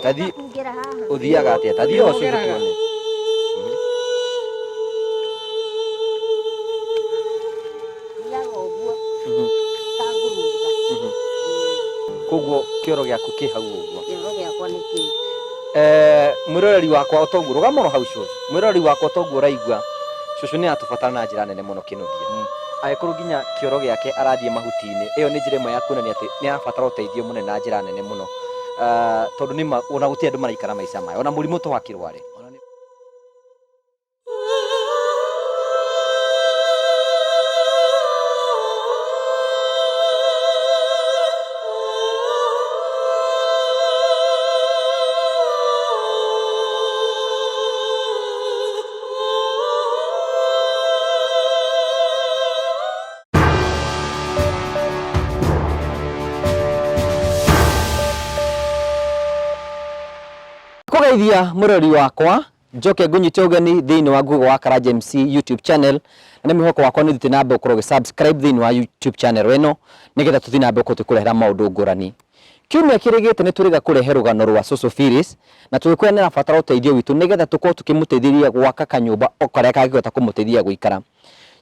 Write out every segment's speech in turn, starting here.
Tathi Kungĩra haha. Ũthiaga atĩa? Tathiĩ o cũcũ tuone. Thiaga ũguo. Tangũrũga. Koguo kĩoro gĩaku kĩ hau ũguo? Kĩoro gĩakwa nĩ kĩu. Mwĩroreri wakwa, otoguo rũgama oro hau cũcũ. Mwĩroreri wakwa, otoguo ũraigua, cũcũ nĩ aratũbatara na njĩra nene mũno kĩnũthia. Angĩkorwo nginya kĩoro gĩake arathiĩ mahuti-inĩ, ĩyo nĩ njĩra ĩmwe ya kuonania atĩ nĩ arabatara ũteithio mũnene na njĩra nene mũno. Tondũ nĩma ona gũtirĩ andũ maraikara maica maya, ona mũrimũ to akĩrware. Kũgeithia mũrori wakwa, njoke ngũnyite ũgeni thĩinĩ wa Google wa Karanja MC YouTube channel, na nĩ mwĩhoko wakwa nĩ ũthiĩte na mbere gũkorwo ũgĩ subscribe thĩinĩ wa YouTube channel ĩno, nĩgetha tũthiĩ na mbere gũkorwo tũkĩkũrehera maũndũ ngũrani. Kiumia kĩrĩgĩte nĩ twĩrĩga kũrehe rũgano rwa Cũcũ Phyllis, na tũgĩkwĩra nĩ arabatara ũteithio witũ nĩgetha tũkorwo tũkĩmũteithĩrĩria gwaka kanyũmba o karĩa kangĩhota kũmũteithia gũikara.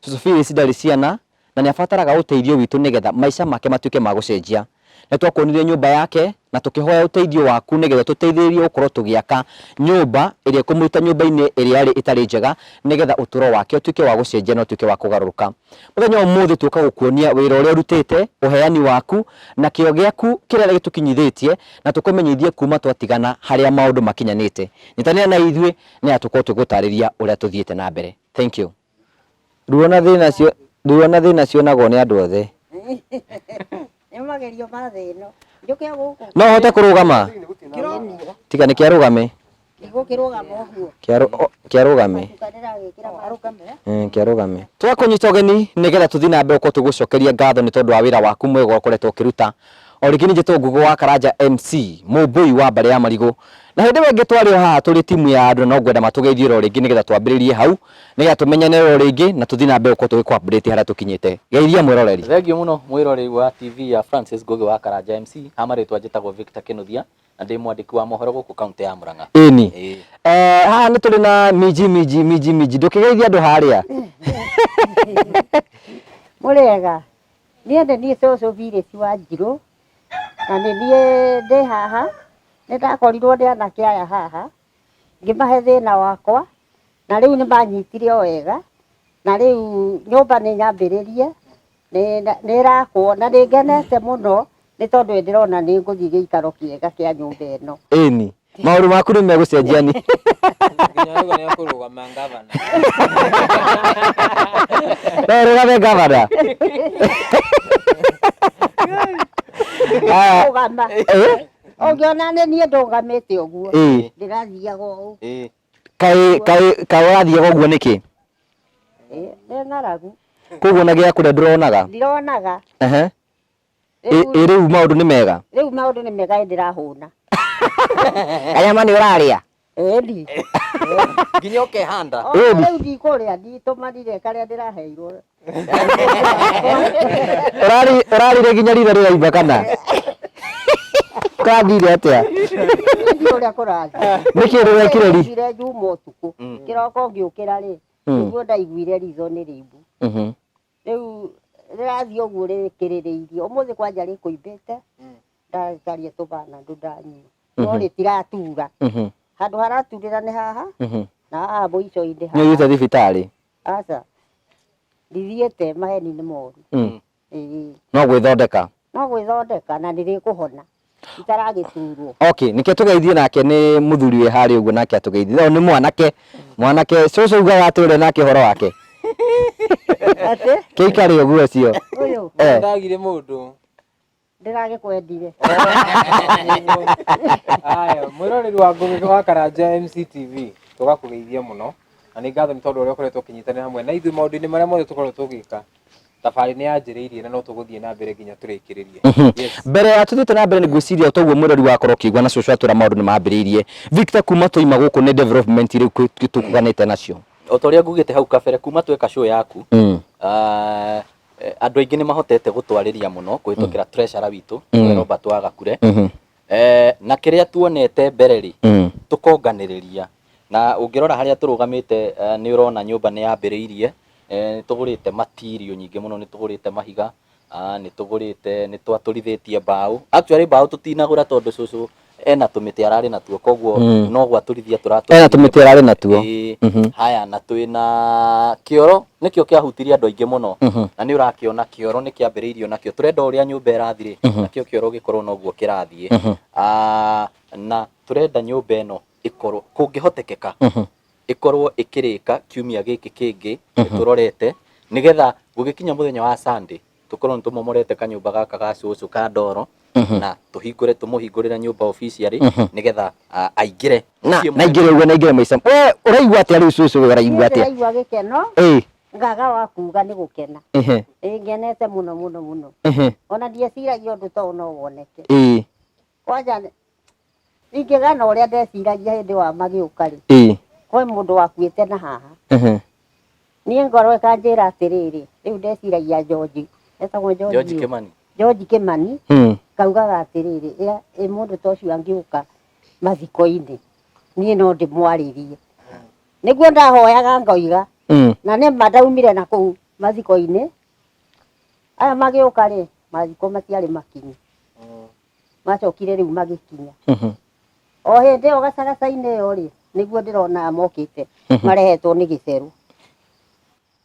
Cũcũ Phyllis ndarĩ ciana, na nĩ abataraga ũteithio witũ nĩgetha maica make matuĩke ma gũcenjia. Nĩ twakuonirie nyũmba yake na tũkĩhoya ũteithio waku nĩgetha ũtũteithĩrĩrie gũkorwo tũgĩaka nyũmba ĩrĩa ĩkũmũruta nyũmba-inĩ ĩrĩa arĩ ĩtarĩ njega nĩgetha ũtũro wake ũtuĩke wa gũcenjia na ũtuĩke wa kũgarũrũka. Mũthenya wa ũmũthĩ tuoka gũkuonia wĩra ũrĩa ũrutĩte, ũheani waku na kĩo gĩaku kĩrĩa gĩtũkinyithĩtie na tũkũmenyithie kuma twatigana harĩa maũndũ makinyanĩte. Nyitanĩra na ithuĩ nĩgetha tũkorwo tũgĩgũtarĩria ũrĩa tũthiĩte na mbere. Thank you. Ruo na thĩna cio ruo na thĩna cionagwo nĩ andũ othe. Nĩ magerio ma thĩ ĩno. Njũke gũkũ. No hote kũrũgama? Tiga nĩ kĩarũgame. Ndigũkĩrũgama ũguo. Kĩarũgame. Macuka ndĩragĩkĩra marũgame. Kĩarũgame. Twakũnyita ũgeni nĩgetha tũthiĩ na mbere gũkorwo tũgĩgũcokeria ngatho nĩ tondũ wa wĩra waku mwega ũkoretwo ũkĩruta. O rĩngĩ niĩ njĩtagwo Ngũgũ wa Karanja MC, mũmbũi wa mbarĩ ya Marigũ. Na hĩndĩ ĩyo ĩngĩ twarĩ o haha tũrĩ timu ya andũ na no ngwenda matũgeithie oro rĩngĩ nĩgetha twambĩrĩrie hau, nĩgetha tũmenyane oro rĩngĩ na tũthiĩ na mbere gũkorwo tũgĩkũ update harĩa tũkinyĩte. Geithia mwĩroreri. Thengiũ mũno mwĩroreri wa TV ya Francis Ngũgĩ wa Karanja MC, ha marĩtwa njĩtagwo Victor Kĩnuthia na ndĩ mwandĩki wa mohoro gũkũ kaũntĩ ya Murang'a. Ĩni. Ĩĩ. Haha nĩ tũrĩ na minji minji minji minji, ndũkĩgeithie andũ harĩa. Mũrĩega? Niĩ nĩ niĩ cũcũ Phyllis Wanjirũ, na nĩ niĩ ndĩ haha, nĩ ndakorirwo nĩ anake aya haha, ngĩmahe thĩna wakwa, na rĩu nĩ manyitire o wega, na rĩu nyũmba nĩ nyambĩrĩrie, nĩ ĩrakwo, na nĩ ngenete mũno, nĩ tondũ nĩ ndĩrona nĩ ngũthiĩ gĩikaro kĩega kĩa nyũmba ĩno. Ĩni. Maũndũ maku nĩ megũcenjia ni. Nginya rĩu nĩ ekũrũgama ngavana. No ũrũgame ngavana. Aya. Rũgama. Eh? Ũngĩona nĩ niĩ ndũgamĩte ũguo, Ĩĩ. ndĩrathiaga ũũ. Kaĩ kaĩ kaĩ ũrathiaga ũguo nĩkĩ? Ĩ, Nĩ ng'aragu. Koguo ona gĩa kũrĩa ndũronaga? Ndironaga. Ehe. Ĩ rĩu maũndũ nĩ mega? Rĩu maũndũ nĩ mega ĩ ndĩrahũna. Kanyama nĩ ũrarĩa? Ĩni. Nginya ũkehanda. Ona rĩu ndikũrĩa nditũmanire karĩa ndĩraheirwo. Ũrarire nginya ritho rĩraimba kana? Kũrathire atĩa? Ndiũĩ ũrĩa kũrathiĩ. Nĩkĩ rĩrekire ri? Ndaiguire njuma ũtukũ. Kĩroko ngĩũkĩra rĩ, nĩguo ndaiguire ritho nĩ rĩimbu. Rĩu rĩrathiĩ ũguo rĩkĩrĩrĩirie. Ũmũthĩ kwanja rĩkũimbĩte, ndacaria tũbanando ndanyua. No rĩtiratura. Handũ haraturĩra nĩ haha, na haha mũico-inĩ Nĩ ũthiĩte thibitarĩ? Aca. Ndithiĩte, maheni nĩ moru. Ĩĩ. No gwĩthondeka? No gwĩthondeka na nĩ rĩkũhona. Itaragĩturwo. Okay, nĩkĩo tũgeithie nake nĩ mũthuri wĩ harĩa ũguo nake atũgeithie. No nĩ mwanake. Mwanake cũcũ ugaga atĩ ũrĩa nake ũhoro wake. Atĩ? Kĩikare ũguo ũcio. Ũyũ. Eh. Ndagire mũndũ. Ndĩragĩkwendire. Aya, mwĩroreri wa Ngũgĩ wa Karanja MCTV, tũgakũgeithia mũno na nĩ ngatho nĩ tondũ ũrĩa ũkoretwo ũkĩnyitanĩra hamwe na ithuĩ maũndũ-inĩ marĩa mothe tũkoretwo tũgĩka. Thabarĩ nĩ yanjĩrĩirie na no tũgũthiĩ na mbere nginya tũrĩkĩrĩrie. Yes. Mbere ya tũthiĩte na mbere nĩ ngwĩciria o toguo mwĩrori wakorwo ũkĩigua na cũcũ atwĩra maũndũ nĩ mambĩrĩirie. Victor kuma twaima gũkũ nĩ development irĩkũ tũkuganĩte nacio? O ta ũrĩa ngugĩte hau kabere kuma tweka show yaku, andũ aingĩ nĩ mahotete gũtwarĩria mũno kũhĩtũkĩra treasurer witũ, nĩwe Robert wa Gakure. Na kĩrĩa tuonete mbere rĩ, tũkonganĩrĩria. Na ũngĩrora harĩa tũrũgamĩte nĩ ũrona nyũmba nĩ yambĩrĩirie, nĩ tũgũrĩte material nyingĩ mũno, nĩ tũgũrĩte mahiga, nĩ tũgũrĩte, nĩ twatũrithĩtie mbaũ. Actually mbaũ tũtinagũra tondũ cũcũ ena tũmĩtĩ ararĩ natuo, koguo no gwatũrithia tũratũrithia. Ena tũmĩtĩ ararĩ natuo. Ĩĩ. Haya, na twĩna kĩoro, nĩkĩo kĩahutirie andũ aingĩ mũno. Na nĩ ũrakĩona kĩoro nĩ kĩambĩrĩirio nakĩo. Tũrenda ũrĩa nyũmba ĩrathiĩ rĩ, nakĩo kĩoro gĩkorwo noguo kĩrathiĩ. Na tũrenda nyũmba ĩno ĩkorwo, kũngĩhotekeka, ĩkorwo ĩkĩrĩka kiumia gĩkĩ kĩngĩ tũrorete, nĩgetha gũgĩkinya mũthenya wa Sunday tũkorwo nĩ tũmomorete kanyũmba gaka ga cũcũ ka ndoro, na tũhingũre, tũmũhingũrĩre nyũmba officially, nĩgetha aingĩre Na mũciĩ na aingĩre ũguo, na aingĩre maica. We ũraigua atĩa rĩu cũcũ, we ũraigua Niĩ atĩa? ndĩraigua gĩkeno, ngaga wa kuga nĩ gũkena. Ĩĩ, ngenete mũno mũno mũno. Ona ndieciragia ũndũ ta ũyũ no woneke. Kwanja ingĩgana ũrĩa ndeciragia hĩndĩ wa magĩũka rĩ, kwĩ mũndũ wakuĩte na haha. Niĩ ngoro ĩkanjĩra atĩrĩrĩ, rĩu ndeciragia George, etagwo George George ũ? Kimani. George Kimani, ngaugaga atĩrĩrĩ, ĩ mũndũ ta ũcio angĩũka mathiko-inĩ, niĩ no ndĩmwarĩrie. Nĩguo ndahoyaga ngoiga, na nĩ ma ndaumire na kũu mathiko-inĩ, aya magĩũka rĩ, mathiko matiarĩ makinyu. Macokire rĩu magĩkinya. O hĩndĩ ĩyo gacagaca-inĩ ĩyo rĩ, nĩguo ndĩrona mokĩte marehetwo nĩ gĩcerũ.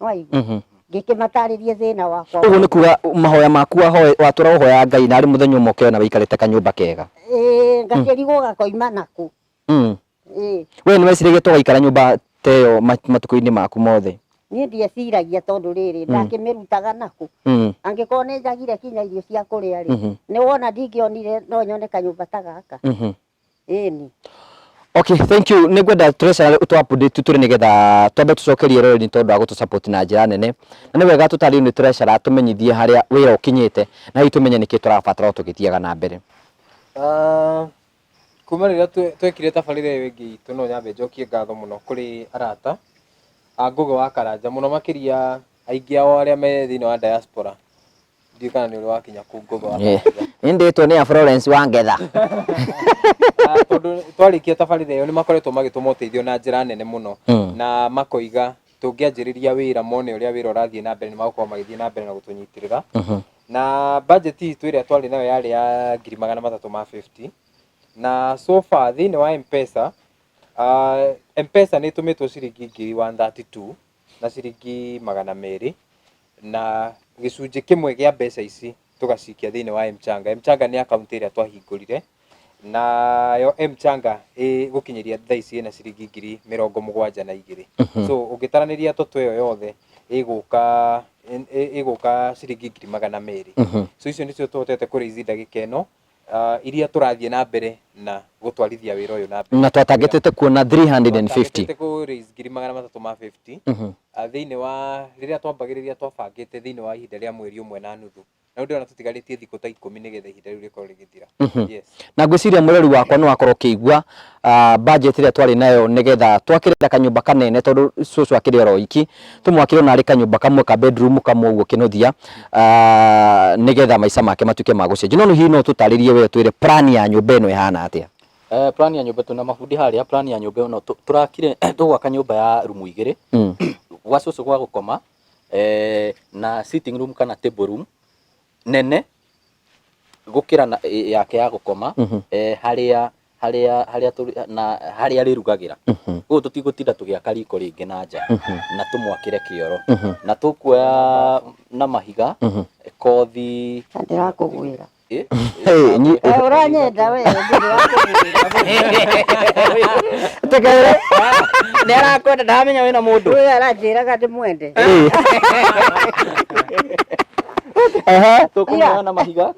Nĩwaigua? Ngĩkĩmatarĩria thĩna wakwa. Ũguo nĩ kuga mahoya maku watũra ũhoya Ngai na arĩ mũthenya ũmwe ũkĩona wĩikarĩte kanyũmba kega. Ĩĩ, ngakĩrigwo gakoima nakũ. Ĩĩ. We nĩ weciragia tũgaikara nyũmba ta ĩyo matukũ-inĩ maku mothe? Niĩ ndieciragia tondũ rĩrĩ, ndakĩmĩrutaga nakũ. Angĩkorwo nĩ njagire kinya irio cia kũrĩa rĩ, nĩ wona ndingĩonire no nyone kanyũmba ta gaka. Ĩni. Okay, thank you. Nĩ ngwenda tũrecara tũ update tũrĩ nĩgetha twambe tũcokerie eroreri tondũ wa gũtũ support na njĩra nene. Na nĩ wega tũtarĩ nĩ tũrecara tũmenyithie harĩa wĩra ũkinyĩte na hihi tũmenye nĩkĩ tũrabatara o tũgĩthiaga na mbere. Kuma rĩrĩa twekire tabarĩra ĩyo ĩngĩ itũ, no nyambe njokie ngatho mũno kũrĩ arata a Ngũgĩ wa Karanja, mũno makĩria aingĩ ao arĩa me thĩinĩ wa diaspora. Ndiũĩ kana nĩ ũrĩ wakinya kũu Ngũgĩ wa Karanja. Nĩ ndĩtwo nĩ a Florence Wangetha. Tondũ twarĩkia tabarĩra ĩyo nĩ makoretwo magĩtũma ũteithio na njĩra nene mũno, na makoiga tũngĩanjĩrĩria wĩra mone ũrĩa wĩra ũrathiĩ na mbere nĩ magũkorwo magĩthiĩ na mbere na gũtũnyitĩrĩra. Na budget itũ ĩrĩa twarĩ nayo yarĩ ya ngiri magana matatũ ma 50, na so far thĩinĩ wa M-Pesa, M-Pesa nĩ ĩtũmĩtwo ciringi ngiri 132 na ciringi magana merĩ, na gĩcunjĩ kĩmwe kĩa mbeca ici tũgacikia thĩinĩ wa M-Changa. M-Changa nĩ account ĩrĩa twahingũrire, nayo M-Changa gũkinyĩria thaa ici ĩna ciringi ngiri mĩrongo mũgwanja na igĩrĩ. So ũngĩtaranĩria toto ĩyo yothe ĩgũka ĩgũka ciringi ngiri magana merĩ. So icio nĩcio tũhotete kũ raise ndagĩka ĩno, iria tũrathiĩ na mbere na gũtwarithia wĩra ũyũ na mbere. Na twatangĩtĩte kuona 350. Twatangĩtĩte kũ raise ngiri magana matatũ ma 50. Thĩinĩ wa rĩrĩa twambagĩrĩria twabangĩte thĩinĩ wa ihinda rĩa mweri ũmwe na nuthu. Na rĩu ndĩrona tũtigarĩtie thikũ ta 10 nĩgetha ihinda rĩu rĩkorwo rĩgĩthira. Yes. Na ngwĩciria mũrori wakwa nĩ wakorwo ũkĩigua budget ĩrĩa twarĩ nayo nĩgetha twakĩre kanyũmba kanene tondũ cũcũ akĩrĩ oro iki, tũmwakĩre ona arĩ kanyũmba kamwe ka bedroom kamwe ũguo kĩnuthia, nĩgetha maica make matuĩke ma gũcenjia. No hihi no tũtarĩrie we twĩre plan ya nyũmba ĩno ĩhana atĩa? Plan ya nyũmba twĩna mabundi harĩa, plan ya nyũmba ĩno tũrakire tũgwaka nyũmba ya rumu igĩrĩ, gwa cũcũ gwa gũkoma, na sitting room kana table room nene gũkĩra na yake ya gũkoma, harĩa harĩa harĩa tũrĩ na harĩa arĩrugagĩra. Koguo tũtigũtinda tũgĩaka riko rĩngĩ na nja, na tũmwakĩre kĩoro, na tũkuoya na mahiga kothi. Na ndĩrakũgwĩra. Hey, Ũranyenda we, ndĩrakũgwĩra. Tekerere. Nĩ arakwenda, ndamenya wĩna mũndũ. Ũyũ aranjĩraga ndĩmwende. Tũkũmĩoya na mahiga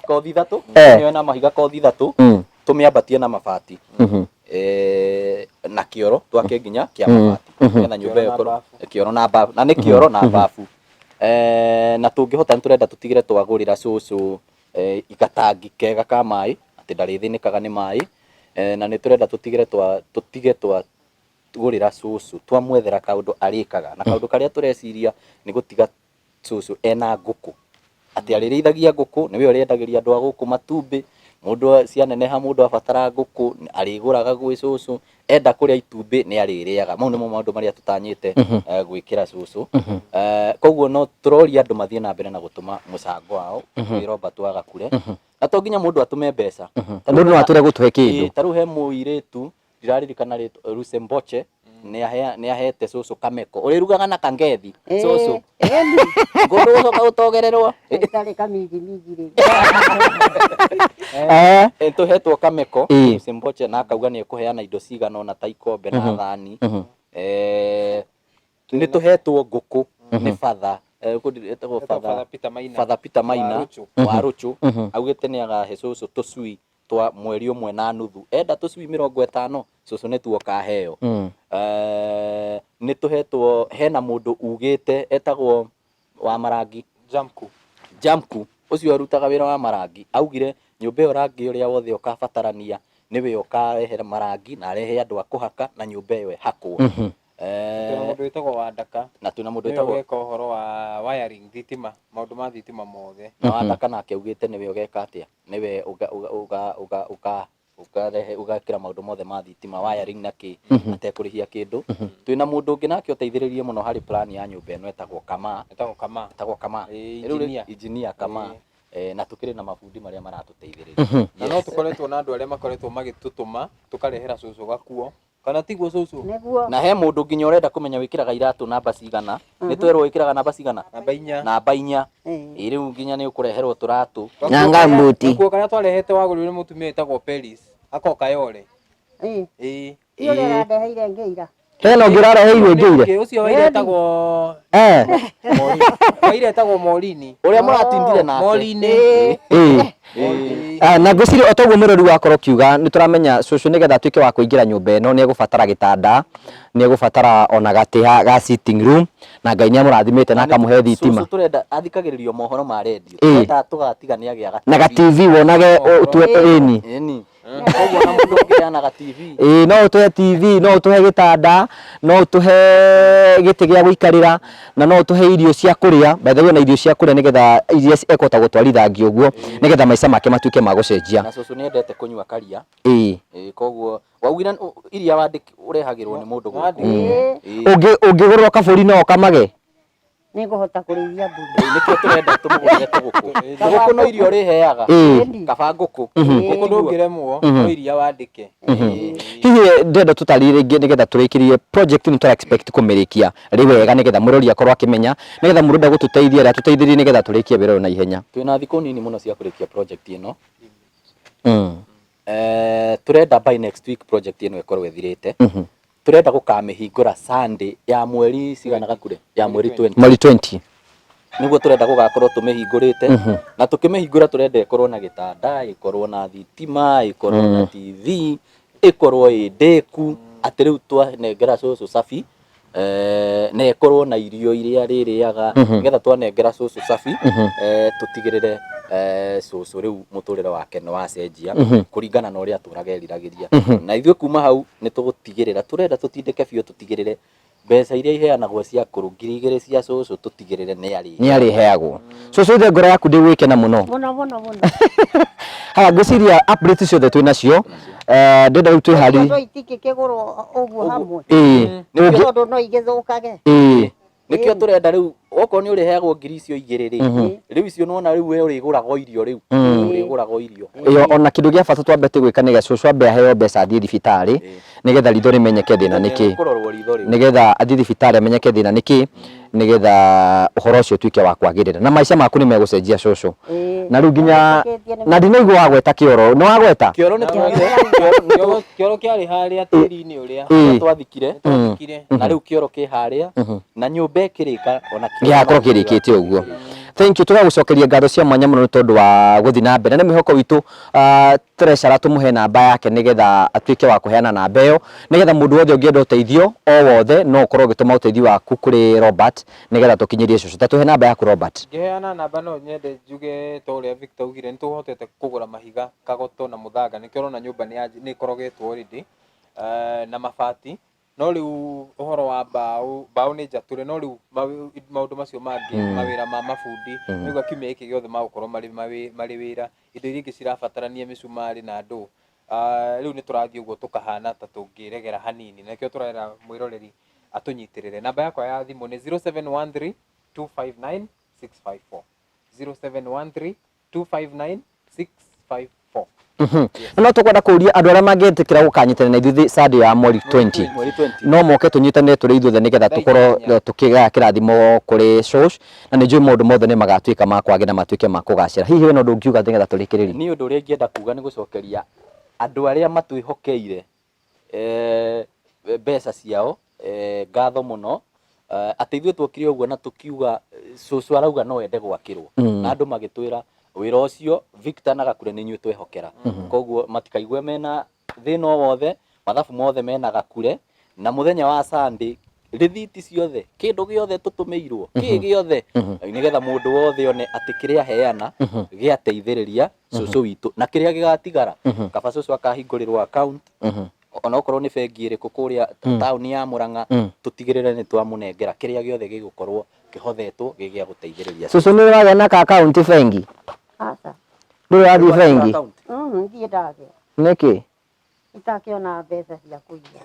kothi ithatũ, tũkũmĩoya na mahiga kothi ithatũ, tũmĩambatie na mabati, na kĩoro twake nginya kĩa mabati, nĩgetha nyũmba ĩyo ĩkorwo kĩoro na bafu, na nĩ kĩoro na bafu. Na tũngĩhota nĩ tũrenda tũtigĩre twagũrĩra cũcũ gatangi kega ka maĩ, atĩ ndarĩthĩnĩkaga nĩ maĩ. Na nĩ tũrenda tũtigĩre twa tũtige twa gũrĩra cũcũ, twamwethera kaũndũ arĩkaga, na kaũndũ karĩa tũreciria nĩ gũtiga cũcũ ena ngũkũ, atĩ arĩrĩithagia ngũkũ, nĩwe ũrĩendagĩria andũ a gũkũ matumbĩ, Mũndũ cianeneha, mũndũ abatara ngũkũ arĩgũraga gwĩ cũcũ, enda kũrĩa itumbĩ nĩ arĩrĩaga. Mau nĩmo maũndũ marĩa tũtanyĩte gwĩkĩra cũcũ. Koguo no tũroria andũ mathiĩ na mbere na gũtũma mũcango wao kwĩ Robert wa Gakure, na to nginya mũndũ atũme mbeca. Ta rĩu Mũndũ no atũre gũtũhe kĩndũ. Ĩĩ, ta rĩu he mũirĩtu ndiraririkana rĩtwa, Rusemboche, nĩ ahete cũcũ kameko ũrĩrugaga na kangethi cũcũ. Ĩni. Ngũndũ gũcoka gũtogererwo. Itarĩ kaminji minji rĩ. Tũhetwo kameko Rusemboche, na akauga nĩ ekũheana indo cigana ũna ta ikombe na thani. Nĩ tũhetwo ngũkũ nĩ batha, etagwo Etagwo Father Father Peter Maina. Father Peter Maina. Wa Rũchũ. Wa Rũchũ, augĩte nĩ agahe cũcũ tũcui twa mweri ũmwe na nuthu. Enda tũcui 50, cũcũ nĩtuo kaheo. Nĩ tũhetwo, hena mũndũ ugĩte etagwo wa marangi. Jamku. Jamku ũcio arutaga wĩra wa marangi, augire nyũmba ĩyo rangi ũrĩa wothe ũkabatarania nĩwe ũkarehera marangi na arehe andũ a kũhaka na nyũmba ĩyo ĩhakwo. Twĩna mũndũ wĩtagwo Wandaka. Na twĩna mũndũ Nĩwe wĩtagwo ũgeka ũhoro wa wiring, thitima, maũndũ ma thitima mothe. Na Wandaka nake augĩte nĩwe ũgeka atĩa, nĩwe ũkarehe ũgekĩra maũndũ mothe ma thitima, wiring na kĩ, atekũrĩhia kĩndũ. Twĩna mũndũ ũngĩ nake ũteithĩrĩrie mũno harĩ plan ya nyũmba ĩno, etagwo Kama. Etagwo Kama. Etagwo Kama. Ĩĩ, Rĩu rĩ, engineer. engineer Kama. Na tũkĩrĩ na mabundi marĩa maratũteithĩrĩria. Na no tũkoretwo na andũ arĩa makoretwo magĩtũtũma tũkarehera cũcũ gakuo, kana tiguo cũcũ? Nĩguo. Na he mũndũ nginya ũrenda kũmenya wĩkĩraga iratũ namba cigana. Nĩ twerwo wĩkĩraga namba cigana? Namba 4. Namba 4. Ĩ rĩu nginya nĩ ũkũreherwo tũratũ. Na ngambuti. Gakuo karĩa twarehete wagũrirwo nĩ mũtumia wĩtagwo Peris, akoka Yore. Ĩĩ. Ti ũrĩa ũrandeheire ngĩira. Hena ũngĩ ũrareheirwo ngĩire? Ũngĩ ũcio waira etagwo Waira etagwo Morini. Ũrĩa mũratindire nake. Morini. Ĩĩ. Na ngwĩciria o toguo mũrori wakorwo ũkiuga, nĩ tũramenya cũcũ nĩgetha atuĩke wa kũingĩra nyũmba ĩno nĩ egũbatara gĩtanda, nĩ egũbatara ona gatĩ ga sitting room, na Ngai nĩ amũrathimĩte na akamũhe thitima. Cũcũ tũrenda athikagĩrĩrio mohoro ma redio. Tũrenda tũgatiga nĩ agĩa ga Na ga TV wonage ũtue ĩni. Ĩni. Koguo na mũndũ ũngĩheana ga TV. Ĩĩ, no ũtũhe TV, no ũtũhe gĩtanda, no ũtũhe gĩtĩ gĩa gũikarĩra, na no ũtũhe irio cia kũrĩa. By the way, ona irio cia kũrĩa nĩgetha iria ekũhota gũtwarithangia ũguo, nĩgetha maica make matuĩke ma gũcenjia. Na cũcũ nĩ endete kũnyua karia. Ĩĩ. Ĩĩ, koguo waugire iria wandĩki ũrehagĩrwo nĩ mũndũ gũkũ. Ĩĩ. Ũngĩgũrĩrwo kabũri no ũkamage? Nĩngũhota kũrĩithia mbũri. Ĩĩ, nĩkĩo tũrenda tũmũgũrĩre tũgũkũ. Tũgũkũ no irio ũrĩheaga. Ĩĩ. Kaba ngũkũ. Ngũkũ ndũngĩremwo, no iria wandĩke. Hihi ndĩrenda tũtarĩrie rĩngĩ nĩgetha tũrĩkĩrie project ĩno, tũra expect kũmĩrĩkia rĩ wega nĩgetha mũrori akorwo akĩmenya, nĩgetha mũndũ ũrenda gũtũteithia rĩ atũteithĩrĩrie nĩgetha tũrĩkie wĩra ũyũ na ihenya. Twĩna thikũ nini mũno cia kũrĩkia project ĩno. Tũrenda by next week project ĩno ĩkorwo ĩthirĩte. Tũrenda gũkamĩhingũra Sunday ya mweri cigana Gakure? Ya mweri 20. Mweri 20. Nĩguo tũrenda gũgakorwo tũmĩhingũrĩte. Na tũkĩmĩhingũra tũrenda ĩkorwo na gĩtanda, ĩkorwo na thitima, ĩkorwo na TV, ĩkorwo ĩ ndĩku, atĩ rĩu twanengera cũcũ cabi, na ĩkorwo na irio iria arĩrĩaga, nĩgetha twanengera cũcũ cabi, tũtigĩrĩre cũcũ rĩu mũtũrĩre wake nĩ wacenjia kũringana na ũrĩa atũraga eriragĩria. Na ithuĩ kuma hau nĩ tũgũtigĩrĩra, tũrenda tũtindĩke biũ tũtigĩrĩre mbeca iria iheanagwo cia akũrũ 2000 cia cũcũ tũtigĩrĩre nĩ arĩ. Nĩ arĩheagwo. Cũcũ ithe ngoro yaku ndĩgwĩkena mũno. Mũno mũno mũno. Haya, ngwĩciria update ciothe twĩ nacio. Ndĩrenda rĩu twĩharĩrie. Tondũ itingĩkĩgũrwo ũguo hamwe. Ĩĩ. Tondũ no igĩthũkage. Ĩĩ. Nĩkĩo tũrenda rĩu okorwo nĩ ũrĩheagwo ngiri icio igĩrĩ rĩ, rĩu icio nĩwona rĩu we ũrĩgũraga irio rĩu. Ũrĩgũraga irio. Ĩyo ona kĩndũ gĩa bata twambete gwĩka nĩ cũcũ ambe aheo mbeca athiĩ thibitarĩ nĩgetha ritho rĩmenyeke thĩna nĩ kĩ. Kũrorwo ritho rĩu. Nĩgetha athiĩ thibitarĩ amenyeke thĩna nĩ kĩ, nĩgetha ũhoro ũcio ũtuĩke wa kwagĩrĩra. Na maica maku nĩ megũcenjia cũcũ. Na rĩu nginya na ndinaigua wagweta kĩoro. Nĩ wagweta? Kĩoro nĩ Kĩoro kĩarĩ harĩa tĩri-inĩ ũrĩa twathikire. Twathikire. Na rĩu kĩoro kĩ harĩa na nyũmba ĩkĩrĩka ona kĩoro Gĩgakorwo kĩrĩkĩte ũguo. Thank you, tũgagũcokeria ngatho cia mwanya mũno nĩ tondũ wa gũthiĩ na mbere. Na nĩ mwĩhoko witũ treasurer tũmũhe namba yake nĩgetha atuĩke wa kũheana namba ĩyo, nĩgetha mũndũ wothe ũngĩenda ũteithio o wothe no ũkorwo ũgĩtũma ũteithio waku kũrĩ Robert nĩgetha tũkinyĩrie cũcũ. Ta tũhe namba yaku Robert. Ngĩheana namba no nyende njuge ta ũrĩa Victor augire, nĩ tũhotete kũgũra mahiga kagoto na mũthanga, nĩkĩo ũrona nyũmba nĩ ĩkorogetwo already, na mabati. No rĩu ũhoro wa mbaũ, mbaũ nĩ njatũre, no rĩu maũndũ macio mangĩ, mawĩra ma mabundi, nĩguo kiumia gĩkĩ gĩothe magũkorwo marĩ marĩ wĩra, indo iria ingĩ cirabatarania mĩcumarĩ na ndũ. Rĩu nĩ tũrathiĩ ũguo tũkahana ta tũngĩregera hanini, na nĩkĩo tũrera mwĩroreri atũnyitĩrĩre. Namba yakwa ya thimũ nĩ 0713 259 654. 0713 259 654. Na no tũkwenda kũria andũ arĩa mangĩtĩkĩra gũkanyitanĩra na ithuĩ Sunday ya mweri 20, Mweri 20. No moke tũnyitanĩre tũrĩ ithuothe nĩgetha tũkorwo tũkĩgaya kĩrathimo kũrĩ shosh, na nĩ njũĩ maũndũ mothe nĩ magatuĩka ma kwagĩra na matuĩke ma kũgacĩra. Hihi wĩna ũndũ ũngiuga nĩgetha tũrĩkĩrĩrie? Niĩ ũndũ ũrĩa ingĩenda kuga nĩ gũcokeria andũ arĩa matwĩhokeire mbeca ciao ngatho mũno, atĩ ithuĩ twokire ũguo na tũkiuga cũcũ arauga no ende gwakĩrwo, na andũ magĩtwĩra wĩra ũcio Victor na Gakure nĩ inyuĩ twehokera. Koguo matikaigue mena thĩna o wothe, mathabu mothe mena Gakure, na mũthenya wa Sunday rĩthiti ciothe, kĩndũ gĩothe tũtũmĩirwo, kĩ gĩothe, nĩgetha mũndũ wothe one atĩ kĩrĩa aheana gĩateithĩrĩria cũcũ witũ, na kĩrĩa gĩgatigara kaba cũcũ akahingũrĩrwo account, onokorwo nĩ bengi ĩrĩkũ kũrĩa taũni ya Murang'a, tũtigĩrĩre nĩ twamũnengera kĩrĩa gĩothe gĩgũkorwo kĩhothetwo gĩ gĩa gũteithĩrĩria. Cũcũ, nĩ ũragĩa na ka account bengi? Aca. Ndũrĩ wathiĩ bengi? Account. Ndiĩ ndagĩa. Nĩkĩ? Itakĩona mbeca cia kũiga.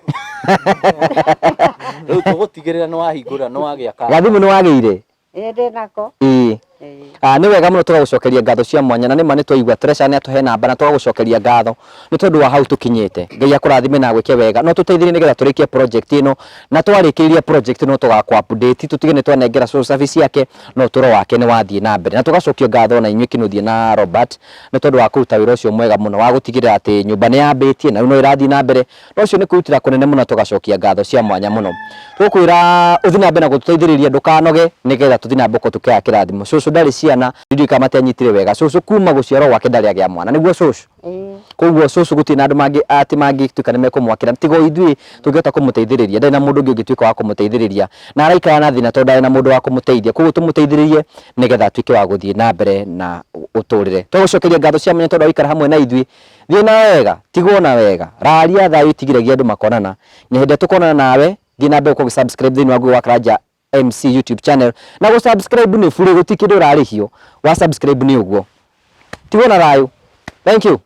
Rĩu tũgũtigĩrĩra nĩ wahingũra, nĩ wagĩa ka Gathimũ nĩ wagĩire? Ĩĩ, ndĩ nako. Ĩĩ. Ĩĩ. Ah, nĩ wega mũno, tũgagũcokeria ngatho cia mwanya, na nĩma nĩ twaigua Treasure nĩ atũhe namba, na tũgagũcokeria ngatho nĩ tondũ wa hau tũkinyĩte. Ngai akũrathime na agwĩke wega. No tũteithĩrĩrie nĩgetha tũrĩkie project ĩno, na twarĩkĩrĩria project ĩno tũgakũ update, tũtige nĩ twanengera social service ciake na ũtũro wake nĩ wathiĩ na mbere. Na tũgacokia ngatho na inyuĩ Kĩnuthia na Robert nĩ tondũ wa kũruta wĩra ũcio mwega mũno wa gũtigĩrĩra atĩ nyũmba nĩ yambĩtie na rĩu no ĩrathiĩ na mbere, na ũcio nĩ kwĩrutĩra kũnene mũno. Tũgacokia ngatho cia mwanya mũno. Tũkwĩra ũthiĩ na mbere na gũtũteithĩrĩria, ndũkanoge, nĩgetha tũthiĩ na mbere gũkorwo tũkĩoya kĩrathimo. Cũcũ ndarĩ ciana, ndiũĩ kana matianyitire wega. Cũcũ kuma gũciarwo gwake ndarĩ agĩa mwana, nĩguo cũcũ? Ĩĩ. Koguo cũcũ gũtirĩ na andũ mangĩ atĩ mangĩtuĩka nĩ mekũmwakĩra tiga o ithuĩ tũngĩhota kũmũteithĩrĩria. Ndarĩ na mũndũ ũngĩ ũngĩtuĩka wa kũmũteithĩrĩria, na araikara na thĩna tondũ ndarĩ na mũndũ wa kũmũteithia. Koguo tũmũteithĩrĩrie nĩgetha atuĩke wa gũthiĩ na mbere na ũtũrĩre. Twagũcokeria ngatho cia mwanya tondũ wa gũikara hamwe na ithuĩ. Thiĩ na wega, tigwo na wega, raria thayũ itigiragia andũ makonana. Na hĩndĩ ĩrĩa tũkonana nawe, thiĩ na mbere gũkorwo ũgĩ-subscribe thĩinĩ wa Ngugi wa Karanja MC YouTube channel. Na gũ-subscribe nĩ bure, gũtirĩ kĩndũ ũrarĩhio. Wa subscribe nĩ ũguo. Tigwo na thayũ. Thank you.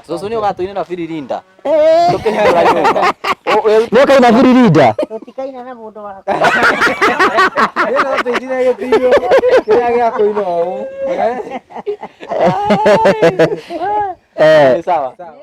Cũcũ nĩ ũgatũinĩra biririnda. Ĩĩ. Tũkĩhingũra nyũmba. Nĩ ũkaina biririnda? Tũtikaina na mũndũ wakwa. Niĩ no tũinire gĩtio kĩrĩa gĩa kũina ũũ. Eh. Nĩ sawa. Sawa.